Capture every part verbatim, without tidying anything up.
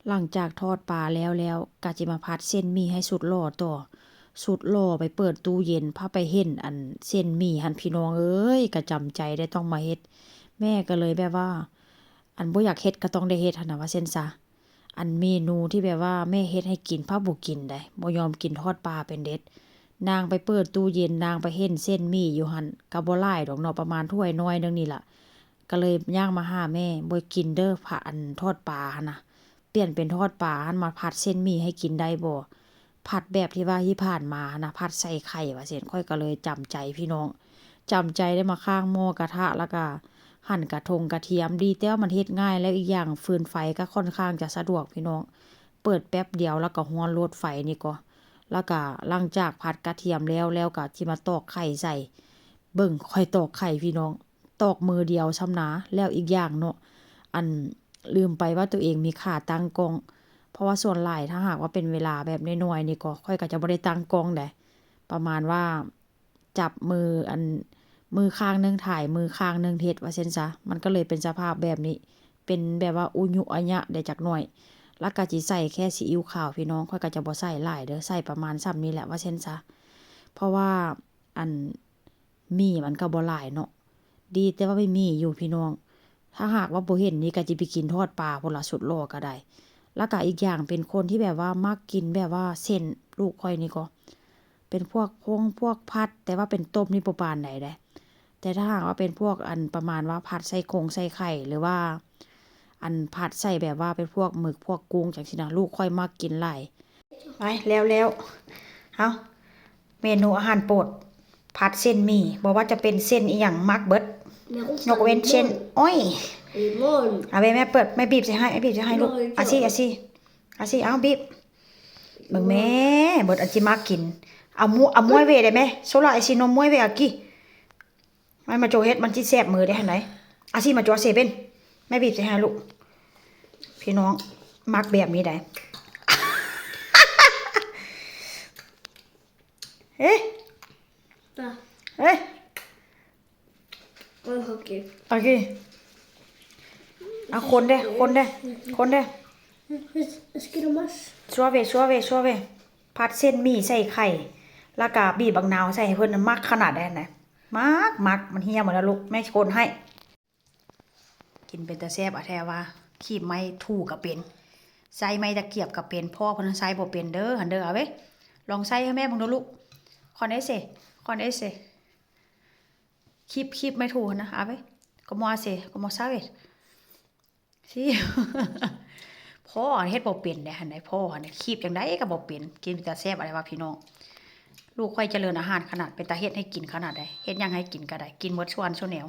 หลังจากทอดปลาแล้วแล้ว ก็สิมาผัดเส้นหมี่ให้สุดหล่อต่อ สุดหล่อไปเปิดตู้เย็น พาไปเห็นอันเส้นหมี่หั่น พี่น้องเอ้ย ก็จำใจได้ต้องมาเฮ็ด แม่ก็เลยแบบว่า อันบ่อยากเฮ็ดก็ต้องได้เฮ็ดหั่นน่ะ ว่าซั่นซะ อันเมนูที่แบบว่าแม่เฮ็ดให้กิน พาบ่กินใด๋ บ่ยอมกินทอดปลาเป็นเด็ด นางไปเปิดตู้เย็น นางไปเห็นเส้นหมี่อยู่หั่น ก็บ่หลายดอกเนาะ ประมาณถ้วยน้อยหนึ่งนี่ล่ะ ก็เลยย่างมาหาแม่ บ่กินเด้อ ผัด อันทอดปลาหั่นน่ะ เปลี่ยนเป็นทอดปลาหั่นมาผัดเส้นหมี่ให้กินได้บ่ ผัดแบบที่ว่าที่ผ่านมาหั่นน่ะ ผัดใส่ไข่ว่าซั่น ข้อยก็เลยจำใจพี่น้อง จำใจได้มาข้างหม้อกระทะ แล้วก็หั่นกระทงกระเทียม ดีแต่ว่ามันเฮ็ดง่าย แล้วอีกอย่างฟืนไฟก็ค่อนข้างจะสะดวกพี่น้อง เปิดแป๊บเดียวแล้วก็ฮ้อนโลดไฟนี่ก็ แล้วก็หลังจากผัดกระเทียมแล้ว แล้วก็สิมาตอกไข่ใส่ เบิ่งข้อยตอกไข่พี่น้อง ตอกมือเดียวซ้ำนา แล้วอีกอย่างเนาะ อัน ลืมไปว่าตัวเองมีขาตั้งกล้อง เพราะว่าส่วนหลายถ้าหากว่าเป็นเวลาแบบน้อยๆนี่ก็ ข้อยก็จะบ่ได้ตั้งกล้องใด๋ ประมาณว่าจับมืออัน มือข้างหนึ่งถ่าย มือข้างหนึ่งเฮ็ดว่าซั่นซะ มันก็เลยเป็นสภาพแบบนี้ เป็นแบบว่าอุยุอะยะได้จักหน่อย แล้วก็สิใส่แค่ซีอิ๊วขาวพี่น้อง ข้อยก็จะบ่ใส่หลายเด้อ ใส่ประมาณส่ำนี้แหละว่าซั่นซะ เพราะว่าอัน หมี่มันก็บ่หลายเนาะ ดีแต่ว่ามีหมี่อยู่พี่น้อง ถ้าหากว่าบ่เห็นนี่ก็สิไปกินทอดปลาพุ้นล่ะ สุดหล่อก็ได้ แล้วก็อีกอย่างเป็นคนที่แบบว่ามักกินแบบว่าเส้น ลูกข้อยนี่ก็ เป็นพวกพงพวกผัด แต่ว่าเป็นต้มนี่บ่ปานใดเด้ แต่ถ้าหากว่าเป็นพวกอันประมาณว่าผัดใส่คงใส่ไข่ หรือว่า อันผัดใส่แบบว่าเป็นพวกหมึกพวกกุ้งจั่งซี้นะ ลูกข้อยมักกินหลาย ไป แล้วแล้ว เอ้า เมนูอาหารโปรด ผัดเส้นหมี่ บ่ว่าจะเป็นเส้นอิหยังมักเบิด ยกเว้นเส้นอ้อย เอาไว้แม่เปิด แม่บีบใส่ให้ แม่บีบใส่ให้ลูก เอาสิ เอาสิ เอาสิ เอาบีบ เบิ่งแม่ เบิดอันที่มักกิน เอามุ เอาม้วยเวได้ไหม โซล่า ไอซีนมม้วยเวอากิ มันมาโจเฮ็ด มันสิแสบมือได้หั่นใด๋ อาสิมาโจเซเว่น แม่บีบใส่ให้ลูก พี่น้อง มักแบบนี้ได้ เอ๊ะ Da. เอ๊ะ Okej. โอเค เอาคนเด้ คนเด้ คนเด้ Ska du mass? ซัวเวซัวเวซัวเว ผัดเส้นหมี่ใส่ไข่ แล้วก็บีบบักนาวใส่ให้เพิ่นน่ะ มักขนาดใด๋นะ มัก มัก มันเหี่ยหมดแล้วลูก แม่คนให้ กินเป็นตาแซ่บอะแท้ว่า คีบไม้ถูก็เป็น ใช้ไม้ตะเกียบก็เป็น พ่อเพิ่นใช้บ่เป็นเด้อ หั่นเด้อ เอาเว้ย ลองใช้ให้แม่เบิ่งดูลูก con ese con ese คีบ คีบไม้ถูหั่นนะ เอาเว้ย como hace como sabes สิ พ่อเฮ็ดบ่เป็นเด้ หั่นใด๋ พ่อหั่นใด๋ คีบจั่งใด๋ก็บ่เป็น กินเป็นตาแซ่บอะไรวะพี่น้อง ลูกข้อยเจริญอาหารขนาด เป็นตาเฮ็ดให้กินขนาดใด๋ เฮ็ดหยังให้กินก็ได้ กินหมดส่วนส่วนแนว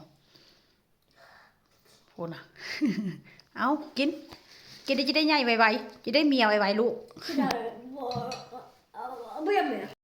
พู้นน่ะ เอา กิน กินได้ จะได้ใหญ่ไวๆ จะได้เมียไวๆ ลูก Sådär. Vad, vad, vad gör jag med?